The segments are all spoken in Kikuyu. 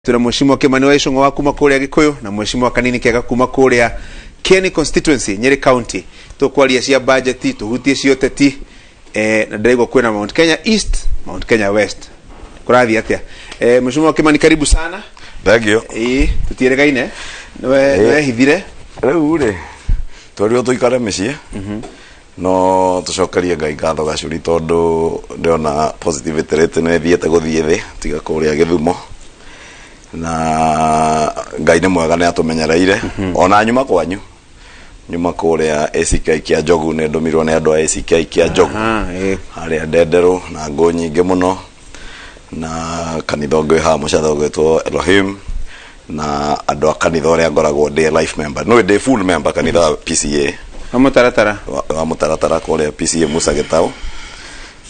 Twina Mheshimiwa Kimani wa Ichung'wa wa kuma kuria Gikuyu na Mheshimiwa Kanini Kega kuma kuria Kieni constituency, Nyeri County. Tukwaria cia budget, tuhutie cia uteti, na ndiraigua kwina Mount Kenya East, Mount Kenya West. Kurathie atia? Mheshimiwa Kimani, karibu sana. Thank you. Ii tutieregaine, niwe niwehithire. Rĩu rĩ, twerirwo tũikare mĩciĩ, no tũcokerie Ngai ngatho gacuri, tondũ ndĩrona positivity rate nĩ ĩthiĩte gũthiĩ thĩ, tiga kũrĩa Gĩthumo, na Ngai nĩ mwega, nĩ atũmenyereire. Ona nyuma kwanyu, nyuma kũrĩa ACK kĩa Njogu, nĩ ndũmirwo nĩ andũ a ACK kĩa Njogu harĩa ndenderũ na ngũ nyingĩ mũno, na kanitha ũngĩ wĩ haha mũcatha ũgwĩtwo Elohim, na andũ a kanitha ũrĩa ngoragwo ndĩ life member, no ndĩ full member kanitha wa PCA wa Mũtaratara. Wa Mũtaratara, kũrĩa PCA Musa Gĩtaũ,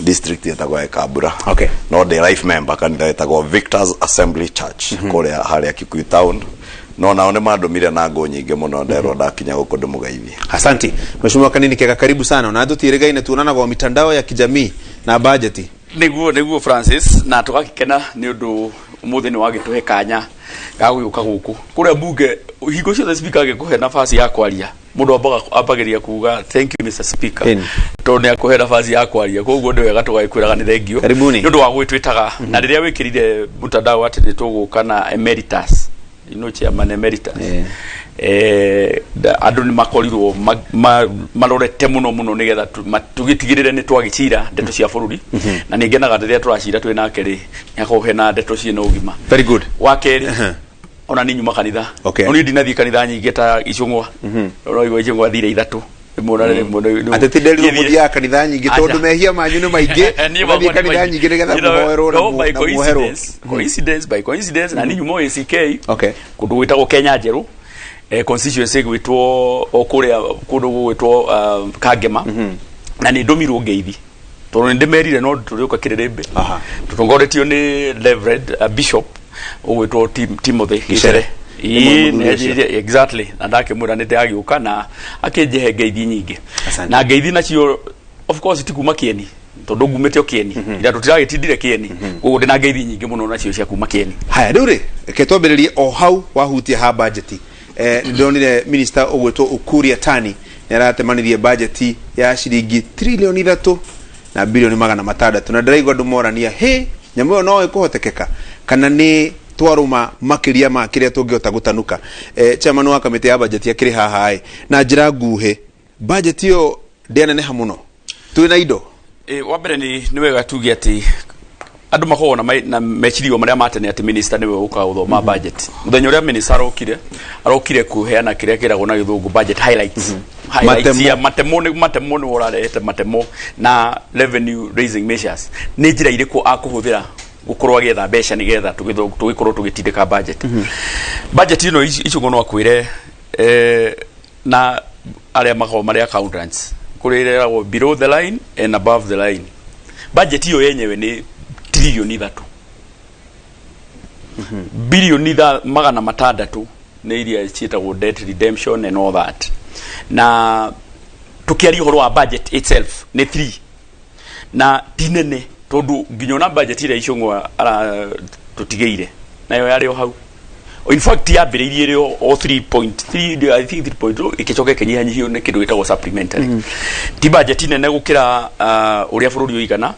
district ĩtagwo Ekambura. No ndĩ life member kanitha ĩtagwo Victors Assembly Church kũrĩa harĩa Kikuyu town, no nao nĩ mandũmire na ngũ nyingĩ mũno, nderwo ndakinya gũkũ ndĩmũgeithie. Asante. Mheshimiwa Kanini Kega, karibu sana. Na tutieregaine, tuonana kwa mitandao ya kijamii na budget. Niguo Francis, na tũgakĩkena nĩ ũndũ ũmũthĩ nĩ wagĩtũhe kanya ga gũgĩũka gũkũ kũrĩa bunge. Hingo ciothe speaker agĩkũhe nafasi ya kwaria, mũndũ ambaga ambagĩria kuga, "Thank you, Mr Speaker," tondũ nĩ akũhe nafasi ya kwaria. Koguo nĩ wega tũgagĩkwĩraga nĩ thank Karibuni. nĩ ũndũ wa gwĩtwĩtaga. Na rĩrĩa wĩkĩrire mtandao atĩ nĩ tũgũka na emeritus, chairman emeritus, andũ nĩ makorirwo marorete mũno mũno nĩgetha tũgĩtigĩrĩre nĩ twagĩcira ndeto cia bũrũri, na nĩ ngenaga rĩrĩa tũracira twĩ nake rĩ, nĩ akorwo hena ndeto ciĩna ũgima. Very good. Wa kerĩ, ona ni nyuma kanitha. No niĩ ndinathiĩ kanitha nyingĩ ta Icũng'wa. Ũraigua Icũng'wa thire ithatũ, rĩmwe na rĩmwe Ateti nderirwo mũthiaga kanitha nyingĩ tondũ Aca. mehia manyu nĩ maingĩ, Niĩ mũgathiĩ makwa nĩ kanitha maingĩ. nyingĩ nĩgetha mũhoerwo na No, by na muoherwo. coincidence, by coincidence na niĩ nyuma ACK kũndũ gwĩtagwo Kenya Njerũ, constituency gwĩtwo o kũrĩa kũndũ gũgwĩtwo Kangema, na nĩ ndũmirwo ngeithi tondũ nĩ ndĩmerire no tũrĩũka kĩrĩrĩmbĩ. Tũtongoretio nĩ Reverend Bishop ũgwĩtwo Timothy Gicere. Nĩ mũthuri Ĩĩ, ũcio. Exactly, na ndakĩmwĩra nĩ ndĩragĩũka na akĩnjĩhe ngeithi nyingĩ. Asante. Na ngeithi nacio of course ti kuma Kĩeni, tondũ ngumĩte o Kĩeni, ira tũtiragĩtindire Kĩeni, koguo ndĩna ngeithi nyingĩ mũno nacio cia kuma Kĩeni. Haya, rĩu rĩ, reke twambĩrĩrie o hau wahutia ha budget. Nĩ ndĩronire minister ũgwĩtwo Ukur Yatani nĩ aratemanirie budget ya ciringi 3,600 billion, na ndĩraigua andũ morania, hĩ, nyamũ ĩyo no ĩkũhotekeka kana nĩ twarũma makĩria ma kĩrĩa tũngĩhota gũtanuka? Chairman wa kamĩtĩ ya budget akĩrĩ haha ĩ, na njĩra nguhĩ, budget ĩyo ndĩaneneha mũno, twĩna indo? Wa mbere nĩ wega tuge atĩ andũ makoragwo na mecirio marĩa ma tene atĩ minister nĩwe ũkaga gũthoma budget. Mũthenya ũrĩa minister arokire kũheana kĩrĩa kĩragwo na gĩthũngũ budget highlights, highlights Matemo. ya matemo, nĩ matemo, nĩ ũrarehete matemo na revenue raising measures, nĩ njĩra irĩkũ akũhũthĩra gũkorwo agĩetha mbeca nĩgetha tũgĩkorwo tũgĩtindĩka budget. Budget ĩno, Icũng'wa, no akwĩre, na arĩa makoragwo marĩ accountants, kũrĩ ĩreragwo below the line and above the line. Budget iyo yenyewe nĩ 3 billion 600, nĩ iria ciĩtagwo debt redemption and all that, na tukiaria ũhoro wa budget itself nĩ 3, na ti nene, tondũ nginya ona budget ĩrĩa Icũng'wa tũtigĩire nayo yarĩ o hau. In fact yambĩrĩirie ĩrĩ o 3.3, I think 3.2, ĩgĩcoka ĩkĩnyihanyihio nĩ kĩndũ gĩtagwo supplementary. Ti budget nene gũkĩra ũrĩa bũrũri ũigana,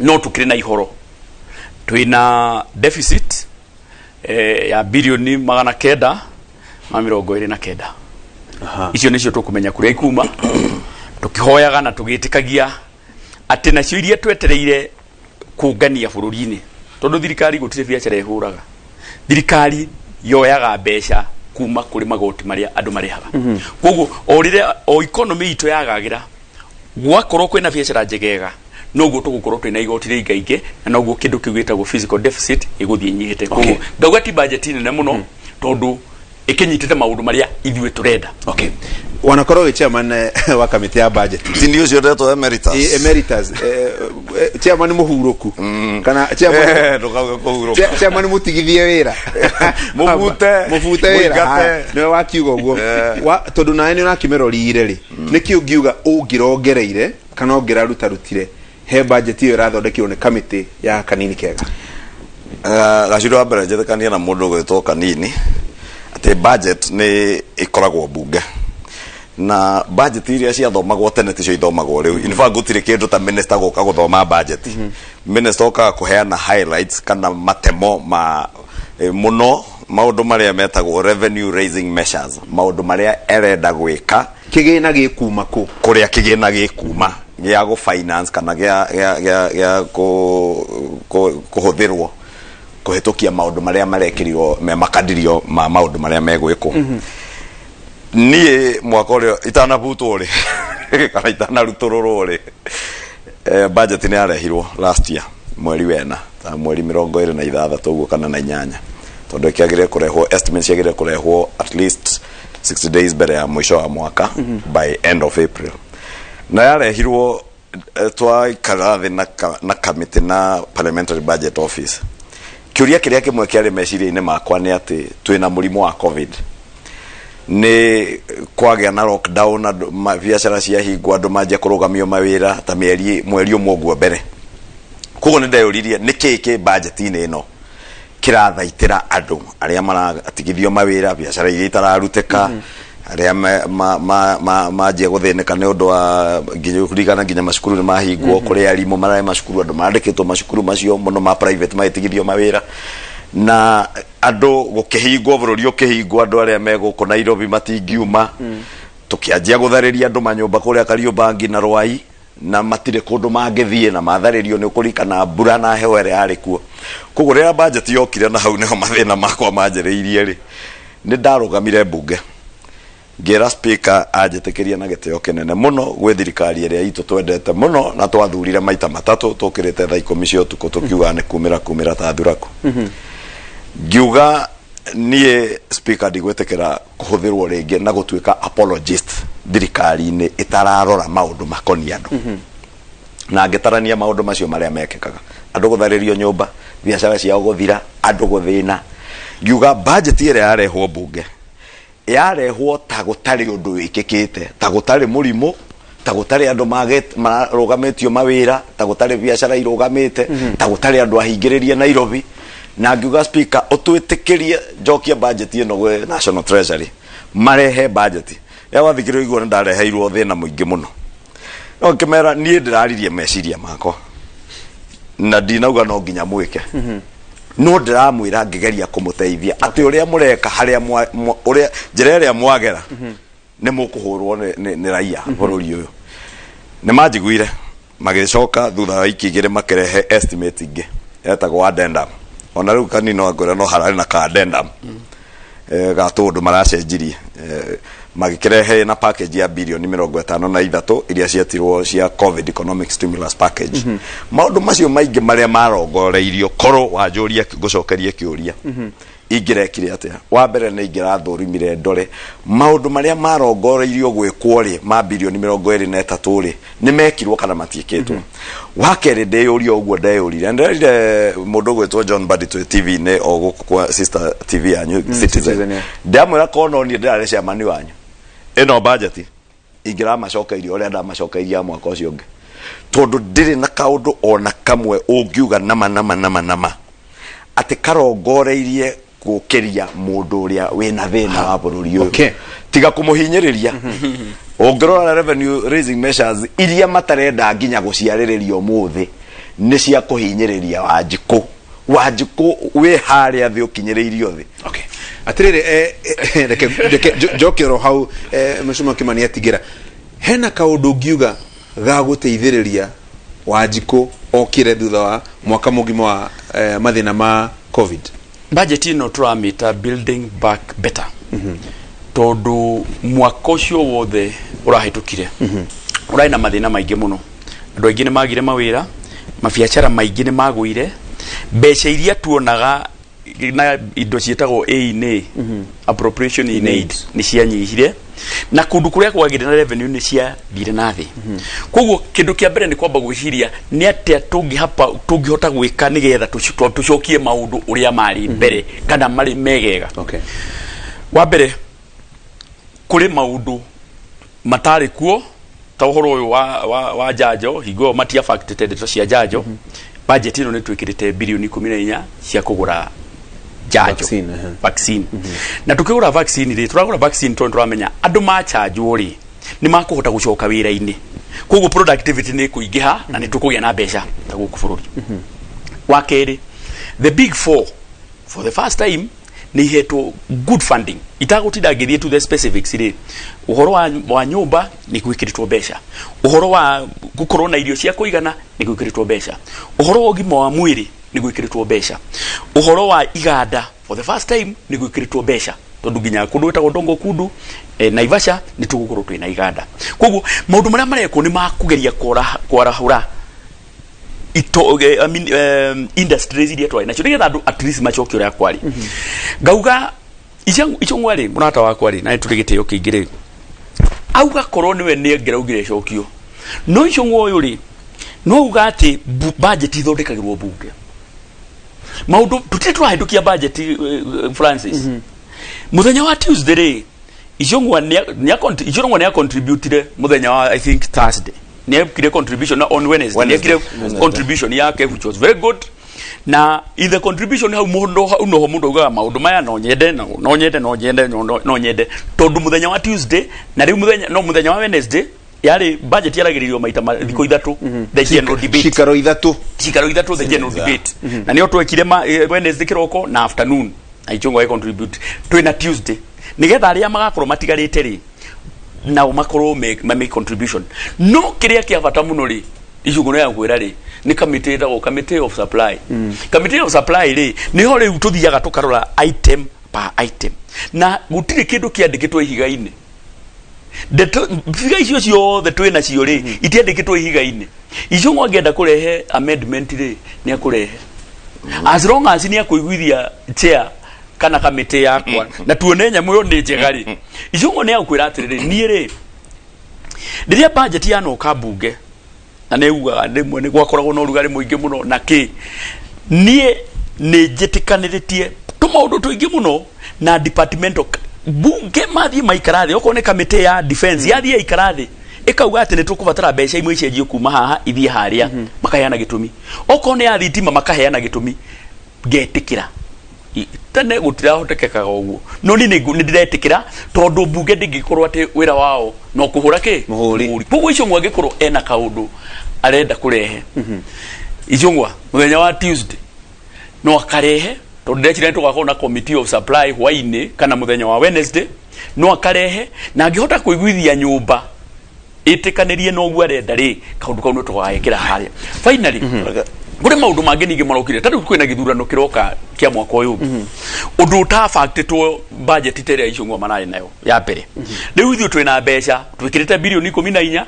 no tũkĩrĩ na ihoro, twĩna deficit ya 929 billion. Icio nĩcio tũkũmenya kũrĩa ikuma, tũkĩhoyaga na tũgĩtĩkagia atĩ nacio iria twetereire kũngania bũrũri-inĩ, tondũ thirikari gũtirĩ biacara ĩhũraga, thirikari yoyaga mbeca kuma kũrĩ magoti marĩa andũ marĩhaga. Koguo o rĩrĩa o economy itũ yagagĩra, gwakorwo kwĩna biacara njegega, noguo tũgũkorwo twĩna igoti rĩingaingĩ, na noguo kĩndũ kĩu gĩtagwo fiscal deficit ĩgũthiĩ ĩnyihĩte. Koguo ngauga ti budget nene mũno, tondũ ĩkĩnyitĩte maũndũ marĩa ithuĩ tũrenda. Okay, wanakorwo wĩ chairman wa kamĩtĩ ya budget. Ti ũcio ndetwo emeritus? Emeritus, chairman mũhurũku kana chairman Ndũkauge kũhurũka. Chairman mũtigithie wĩra. Mũbute. Mũbute wĩra. Mũingate. Haya, nĩwe wakiuga ũguo. Tondũ nawe nĩ ũrakĩmĩrorire rĩ, nĩkĩ ũngiuga ũngĩrongereire kana ũngĩrarutarutire he budget ĩyo ĩrathondekirwo nĩ kamĩtĩ ya Kanini Kega? Gaciro wa mbere njĩtĩkanie na mũndũ ũgwĩtwo Kanini atĩ budget nĩ ĩkoragwo mbunge, na budget iria ciathomagwo tene ticio ithomagwo rĩu. In fact, gũtirĩ kĩndũ ta minister gũka gũthoma budget. Minister okaga kũheana highlights kana matemo ma mũno maũndũ marĩa metagwo revenue raising measures, maũndũ marĩa erenda gwĩka. Kĩgĩna gĩkuma kũ? Kũrĩa kĩgĩna gĩkuma gĩa gũ finance kana gĩa kũhũthĩrwo kũhĩtũkia maũndũ marĩa marekĩrirwo me makadirio ma maũndũ marĩa megwĩkwo. Niĩ mwaka ũrĩa itanabutwo rĩ, kana itanarutũrũrwo rĩ, budget nĩ yarehirwo last year mweri wena, ta mweri 26 ũguo kana na inyanya, tondũ ĩkĩagĩrĩire kũrehwo, estimates ciagĩrĩire kũrehwo at least 60 days mbere ya mũico wa mwaka, by end of April. Na yarehirwo, twaikara thĩ na committee na Parliamentary Budget Office. Kĩũria kĩrĩa kĩmwe kĩarĩ meciria-inĩ makwa nĩ atĩ twĩna mũrimũ wa COVID, nĩ kwagĩa na lockdown, andũ biacara ciahingwo, andũ manjia kũrũgamio mawĩra ta mĩeri mweri ũmwe ũguo mbere. Koguo nĩ ndeyũririe nĩ kĩĩ kĩ budget-inĩ ĩno kĩrathaitĩra andũ arĩa maratigithio mawĩra, biacara iria itararutĩka, arĩa manjia gũthĩnĩka nĩ ũndũ wa nginya kũringana nginya macukuru nĩ mahingwo, kũrĩ arimũ mararĩ macukuru, andũ mandĩkĩtwo macukuru macio mũno ma private magĩtigithio mawĩra, na andũ gũkĩhingwo, bũrũri ũkĩhingwo, andũ arĩa me gũkũ Nairobi matingiuma. Tũkĩanjia gũtharĩria andũ manyũmba kũrĩa Kariobangi na Rwai, na matirĩ kũndũ mangĩthiĩ na matharĩrio nĩ ũkũrikana mbura na heho ĩrĩa yarĩ kuo. Koguo rĩrĩa budget yokire, na hau nĩho mathĩna makwa manjĩrĩirie rĩ, nĩ ndarũgamire mbunge ngĩra speaker anjĩtĩkĩria na gĩtĩo kĩnene mũno gwĩ thirikari ĩrĩa itũ twendete mũno na twathurire maita matatũ tũkĩrĩte thaa 10 cia ũtukũ, tũkiuga nĩ kumĩra kumĩra ta thuraku. Ngiuga niĩ speaker ndigwĩtĩkĩra kũhũthĩrwo rĩngĩ na gũtuĩka apologist thirikari-inĩ ĩtararora maũndũ makoniĩ andũ. Na ngĩtarania maũndũ macio marĩa mekĩkaga, andũ gũtharĩrio nyũmba, biacara ciao gũthira, andũ gũthĩna. Ngiuga budget ĩrĩa yarehwo mbunge yarehwo ta gũtarĩ ũndũ wĩkĩkĩte, ta gũtarĩ mũrimũ, ta gũtarĩ andũ marũgamĩtio mawĩra, ta gũtarĩ biacara irũgamĩte, ta gũtarĩ andũ ahingĩrĩrie Nairobi. Na ngiuga speaker ũtwĩtĩkĩrie njokie budget ĩno gwĩ National Treasury marehe budget ya wathikĩrĩrio igua. Nĩ ndareheirwo thĩna mũingĩ mũno, no ngĩmera niĩ ndĩraririe meciria makwa na ndinauga no nginya mwĩke, no ndĩramwĩra ngĩgeria kũmũteithia atĩ ũrĩa mũreka harĩa ũrĩa njĩra ĩrĩa mwagera nĩ mũkũhũrwo nĩ raia bũrũri ũyũ. Nĩ manjiguire, magĩcoka thutha wa wiki 2 makĩrehe estimate ingĩ etagwo addendum. Ona rĩu kanini no ngwĩra no hararĩ na ka addendum ga tũndũ maracenjirie, magĩkĩrehe na package ya birioni 53 iria cietirwo cia COVID economic stimulus package. Maũndũ macio maingĩ marĩa marongoreirio, korwo wanjũria ngũcokerie kĩũria ingĩrekire atĩa, wa mbere nĩ ingĩrathũrimire ndore maũndũ marĩa marongoreirio gwĩkwo rĩ ma birioni 23 rĩ, nĩ mekirwo kana matiĩkĩtwo. Wa kerĩ ndĩyũria ũguo ndeyũrire, ndĩrerire mũndũ ũgwĩtwo John Mbadi twĩ TV-inĩ o gũkũ kwa sister TV yanyu Citizen. Citizen, yeah. Ndamwĩra korwo no niĩ ndĩrarĩ chairman wanyu, ĩno budget ingĩramacokeirie ũrĩa ndamacokeirie ya mwaka ũcio ũngĩ, tondũ ndĩrĩ na kaũndũ ona kamwe ũngiuga nama nama nama nama atĩ karongoreirie gũkĩria mũndũ ũrĩa wĩna thĩna wa bũrũri ũyũ, tiga kũmũhinyĩrĩria. Ũngĩrora revenue raising measures iria matarenda nginya gũciarĩrĩria ũmũthĩ nĩ cia kũhinyĩrĩria Wanjikũ. Wanjikũ wĩ harĩa thĩ ũkinyĩrĩirio thĩ. Okay, atiriri, reke njoke oro hau. Mheshimiwa Kimani atigĩra hena kaũndũ ngiuga ga gũteithĩrĩria Wanjikũ okire thutha wa mwaka mũgima wa mathĩna ma COVID. Budget ĩno tũramĩta Building Back Better, tondũ mwaka ũcio wothe ũrahĩtũkire ũrarĩ na mathĩna maingĩ mũno. Andũ aingĩ nĩ magire mawĩra, mabiacara maingĩ nĩ magũire, mbeca iria tuonaga na indo ciĩtagwo A&A, appropriation in aid, nĩ cianyihire, na kũndũ kũrĩa kwagĩire na revenue nĩ ciathire na thĩ. Koguo kĩndũ kĩa mbere nĩ kwamba gwĩciria nĩ atĩa tũngĩhapa tũngĩhota gwĩka nĩgetha tũcokie maũndũ ũrĩa marĩ mbere kana marĩ megega. Wa mbere, kũrĩ maũndũ matarĩ kuo ta ũhoro ũyũ wa njanjo. Hingo ĩyo matiabactĩte ndeto cia njanjo. Budget ĩno nĩ twĩkĩrĩte birioni 14 cia kũgũra njanjo, Vaccine, vaccine. Na tukĩgũra vaccine rĩ, tũragũra vaccine tondũ tũramenya andũ machanjwo rĩ, nĩ makũhota gũcoka wĩra-inĩ, koguo productivity nĩ ĩkũingĩha na nĩ tũkũgĩa na mbeca ta gũkũ bũrũri. Wa kerĩ, the big four for the first time nĩ ihetwo good funding. Itagũtinda ngĩthiĩ to the specifics rĩ, ũhoro wa nyũmba nĩ gwĩkĩrĩtwo mbeca, ũhoro wa gũkorwo na irio cia kũigana nĩ gwĩkĩrĩtwo mbeca, ũhoro wa ũgima wa mwĩrĩ nĩ gwĩkĩrĩtwo mbeca, ũhoro wa iganda for the first time nĩ gwĩkĩrĩtwo mbeca, tondũ nginya kũndũ gwĩtagwo Dongo Kundu, Naivasha, nĩ tũgũkorwo twĩna iganda. Koguo maũndũ marĩa marekwo nĩ makũgeria kwarahũra ito, I mean, industries iria twarĩ nacio, nĩgetha andũ at least macoke ũrĩa kwarĩ. Ngauga Icũng'wa rĩ, mũrata wakwa rĩ, na nĩ tũrĩ gĩtĩo kĩingĩ rĩ, auga korwo nĩwe nĩ angĩraugire ĩcokio. No Icũng'wa ũyũ rĩ, no auga atĩ budget ithondekagĩrwo bunge. Maũndũ tũtirĩ tũrahĩtũkia budget, Francis. Mũthenya wa Tuesday rĩ, Icũng'wa nĩ acontributire mũthenya wa, I think, Thursday nĩ ekire contribution, na on Wednesday nĩ Wednesday. ekire contribution yake, which was very good. Na in the contribution hau mũndũ hau noho mũndũ augaga maũndũ maya no nyende, no nyende, no nyende, no nyende, tondũ mũthenya wa Tuesday na rĩu mũthenya no mũthenya wa Wednesday yarĩ budget yaragĩrĩrio maita thikũ 3, the general debate. Cikaro ithatũ. Cikaro ithatũ, the general debate. Na nĩo twekire ma, Wednesday kĩroko na afternoon na Ichung'wa contribute. Twĩna Tuesday nĩgetha arĩa magakorwo matigarĩte rĩ, nao makorwo make contribution. No kĩrĩa kĩa bata mũno rĩ, Ichung'wa nĩ yakwĩra rĩ, nĩ committee ĩtagwo committee of supply. Committee of supply rĩ, nĩho rĩu tũthiaga tũkarora item per item, na gũtirĩ kĩndũ kĩandĩkĩtwo ihiga-inĩ. Ndeto biga icio ciothe twĩ nacio rĩ, itiandĩkĩtwo ihiga-inĩ. Ichung'wa angĩenda kũrehe amendment rĩ, nĩ akũrehe, as long as nĩ akũiguithia chair kana kamĩtĩ yakwa na tuone nyamũ ĩyo nĩ njega rĩ. Ichung'wa nĩ agũkwĩra atĩrĩrĩ, niĩ rĩ, rĩrĩa budget yanoka mbunge, na nĩ ugaga rĩmwe nĩ gwakoragwo na ũrugarĩ mũingĩ mũno na kĩ, niĩ nĩ njĩtĩkanĩrĩtie tũmaũndũ tũingĩ mũno na departmental bunge. Mathiĩ maikara thĩ, okorwo nĩ kamĩtĩ ya defense yathiĩ yaikara thĩ ĩkauga atĩ nĩ tũkũbatara mbeca imwe icenjio kuma haha ithiĩ harĩa, makaheana gĩtũmi. Okorwo nĩ ya thitima, makaheana gĩtũmi, ngetĩkĩra. Tene gũtirahotekekaga ũguo, no niĩ nĩ ndĩretĩkĩra, tondũ mbunge ndĩngĩkorwo atĩ wĩra wao no kũhũra kĩ. Mũhũri. Koguo Icũng'wa angĩkorwo ena kaũndũ arenda kũrehe, Icũng'wa mũthenya wa Tuesday no akarehe, tondũ ndĩreciria nĩ tũgakorwo na committee of supply hwainĩ kana mũthenya wa Wednesday. No akarehe, na angĩhota kũiguithia nyũmba ĩtĩkanĩrie na ũguo arenda rĩ, kaũndũ kau no tũgagekĩra harĩa. Finally, kũrĩ maũndũ mangĩ ningĩ marokire. Ta rĩu kwĩna gĩthurano kĩroka kĩa mwaka ũyũ ũngĩ, ũndũ ũtabangĩtwo budget ta ĩrĩa Icũng'wa mararĩ nayo ya mbere. Rĩu ithuĩ twĩna mbeca twĩkĩrĩte birioni 14.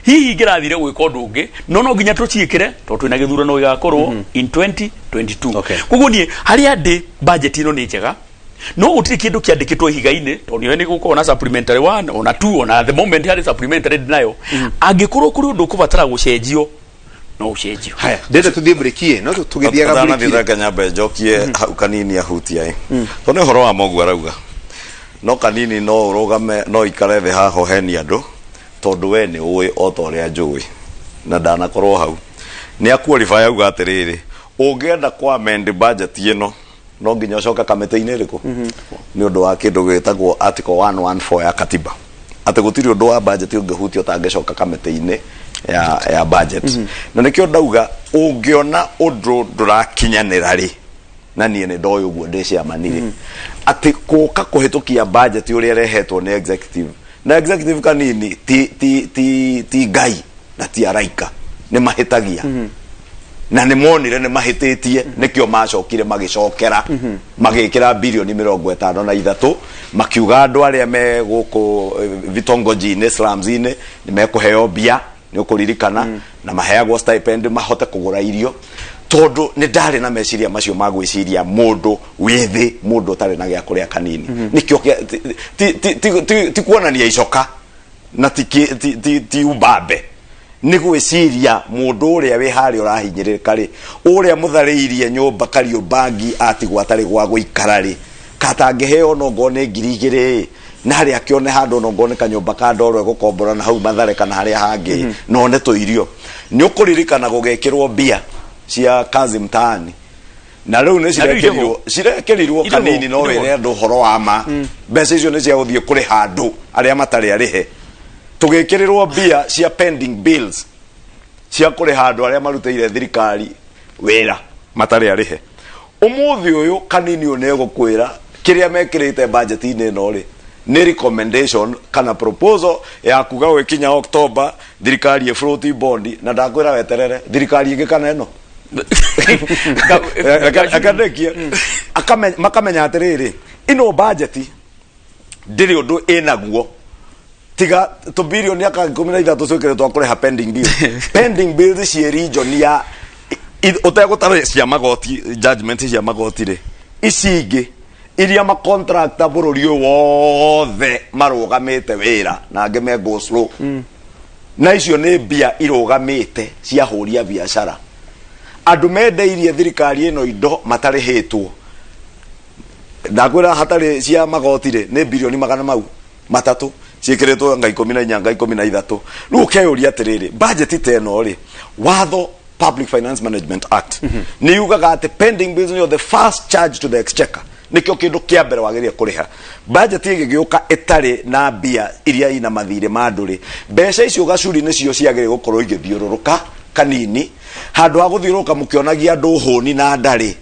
Hihi ingĩrathire gwĩka ũndũ ũngĩ, no nginya tũciĩkĩre tondũ twĩna gĩthurano gĩgakorwo in 2022. Koguo niĩ harĩa ndĩ, budget ĩno nĩ njega, no gũtirĩ kĩndũ kĩandĩkĩtwo ihiga-inĩ, tondũ nĩoĩ nĩ gũkorwo na supplementary one ona two. Ona the moment harĩ supplementary nayo, angĩkorwo kũrĩ ũndũ ũkũbatara gũcenjio, no ũcenjio. Haya, ndĩrenda tũthiĩ break, no tũgĩthiaga Ũtanathiĩ, break. reke nyambe njokie hau kanini ahutia ĩ, tondũ nĩ ũhoro wa moguo arauga, no kanini no ũrũgame, no ikare thĩ haha ũhenie andũ, tondũ we nĩ ũĩ o ta ũrĩa njũĩ na ndanakorwo hau. Nĩ aqualify, auga atĩrĩrĩ, ũngĩenda kwa amend budget ĩno, no nginya ũcoke kamĩtĩ-inĩ ĩrĩkũ, nĩ ũndũ wa kĩndũ gĩtagwo article 114 ya katiba, atĩ gũtirĩ ũndũ wa budget ũngĩhutio ũtangĩcoka kamĩtĩ-inĩ ya budget. Na nĩkĩo ndauga ũngĩona ũndũ ndũrakinyanĩra rĩ, na niĩ nĩ ndoĩ ũguo ndĩ chairman rĩ, atĩ kũka kũhĩtũkia budget ũrĩa ĩrehetwo nĩ executive, na executive kanini ti Ngai na ti araika, nĩ mahĩtagia, na nĩ monire nĩ mahĩtĩtie, nĩkĩo macokire magĩcokera magĩkĩra birioni 53, makiuga andũ arĩa me gũkũ vitongoji-inĩ, slums-inĩ, nĩ mekũheo mbia, nĩ ũkũririkana, na maheagwo stipend mahote kũgũra irio, tondũ nĩ ndarĩ na meciria macio ma gwĩciria mũndũ wĩ thĩ, mũndũ ũtarĩ na gĩa kũrĩa kanini. Nĩkĩo ti kuonania icoka na ti umbabe, nĩ gwĩciria mũndũ ũrĩa wĩ harĩa ũrahinyĩrĩrĩka rĩ, ũrĩa mũtharĩirie nyũmba Kariũmbangi atigwo atarĩ gwa gũikara rĩ, katangĩheo no ngorwo nĩ 2000 na harĩa akĩone handũ, no ngorwo nĩ kanyũmba ka ndoro egũkombora na hau Mathare kana harĩa hangĩ, no one tũirio. Nĩ ũkũririkana gũgĩkĩrwo mbia Cia kazi mtaani na rĩu nĩ Na rĩu cirekĩrirwo cirekĩrirwo Irĩho, kanini, no irĩho. wĩre andũ ũhoro wa ma, mbeca icio nĩ cia gũthiĩ kũrĩha andũ arĩa matarĩ arĩhe. Tũgĩkĩrĩrwo mbia cia pending bills cia kũrĩha andũ arĩa marutĩire thirikari wĩra matarĩ arĩhe. Ũmũthĩ ũyũ kanini ũyũ nĩegũkwĩra kĩrĩa mekĩrĩte budget-inĩ ĩno rĩ nĩ recommendation kana proposal ya kuga gwĩkinya October thirikari ĩ float bond, na ndakwĩra weterere thirikari ĩngĩ kana ĩno. Reke ndĩkie. Makamenya atĩrĩrĩ, ĩno budget ndĩrĩ ũndũ ĩnaguo tiga tũbirioni aka 13 twĩkĩrĩtwo twa kũrĩha pending bills. Pending bills ciĩ region ya ũtegũtara cia magoti, judgment cia magoti rĩ, ici ingĩ iria macontractor bũrũri ũyũ wothe marũgamĩte wĩra na angĩ me go slow, na icio nĩ mbia irũgamĩte cia hũria biacara, andũ mendeirie thirikari ĩno indo matarĩhĩtwo. Ndakwĩra hatarĩ cia magoti rĩ, nĩ birioni 300 ciĩkĩrĩtwo nga 14 nga 13. Rĩu ũkeyũria atĩrĩrĩ, budget ta ĩno rĩ, watho Public Finance Management Act nĩ yugaga atĩ pending bills nĩyo the first charge to the exchequer, nĩkĩo kĩndũ kĩa mbere wagĩrĩire kũrĩha. Budget ĩgĩgĩũka ĩtarĩ na mbia iria ina mathirĩ ma andũ rĩ, mbeca icio gacuri nĩcio ciagĩrĩire gũkorwo igĩthiũrũrũka kanini, handũ ha gũthiũrũrũka mũkĩonagia andũ hũni na ndarĩ,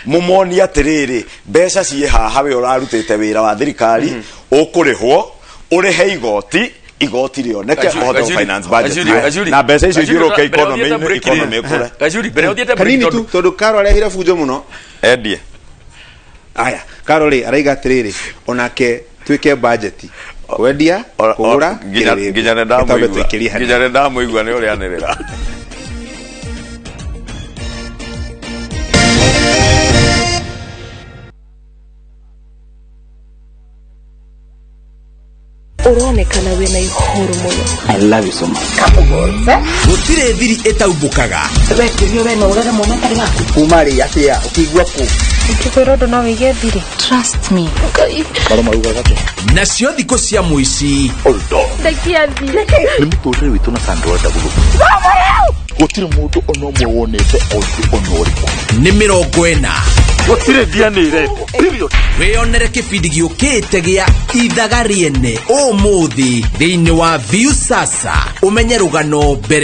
mũmonie atĩrĩrĩ, mbeca ciĩ haha, we ũrarutĩte wĩra wa thirikari ũkũrĩhwo, ũrĩhe igoti, igoti rĩoneke, ũhote gũ finance budget na mbeca icio ithiũrũrũke economy-inĩ, economy ĩkũre. Gacuri, mbere ũthiĩte break, Kanini tondũ tu, tondũ Karo arehire bunjo mũno. Endie. Aya, Karo rĩ araiga atĩrĩrĩ, onake twĩke budget kwendia, kũgũra nginya kĩrĩrĩmbĩ. Nginya nĩ Gĩtambe ndamũigua tũikĩrie hanini. Nginya nĩ ndamũigua nĩ ũrĩa anĩrĩra. Ũronekana wĩna ihoru mũno. I love you so much. Gũtirĩ thiri ĩtaumbũkaga. Wekĩrio we no ũrere mwana ũtarĩ waku. Kuma rĩ atia ũkĩigua kũ? Ingĩkwĩra ũndũ no wĩige thiri. Trust me. Nacio thikũ cia mũici Ndekia thiĩ. Nĩ mũtũrĩre witũ na Sandra Ndagũrũ, gũtirĩ mũndũ ona ũmwe wonete ũndũ ona ũrĩkũ. Nĩ 40. Gũtirĩ DNA ĩretwo, period. Wĩyonere kĩbindi gĩũkĩte gĩa Ithaga Rĩene ũmũthĩ thĩinĩ wa Viusasa, ũmenye rũgano mbere.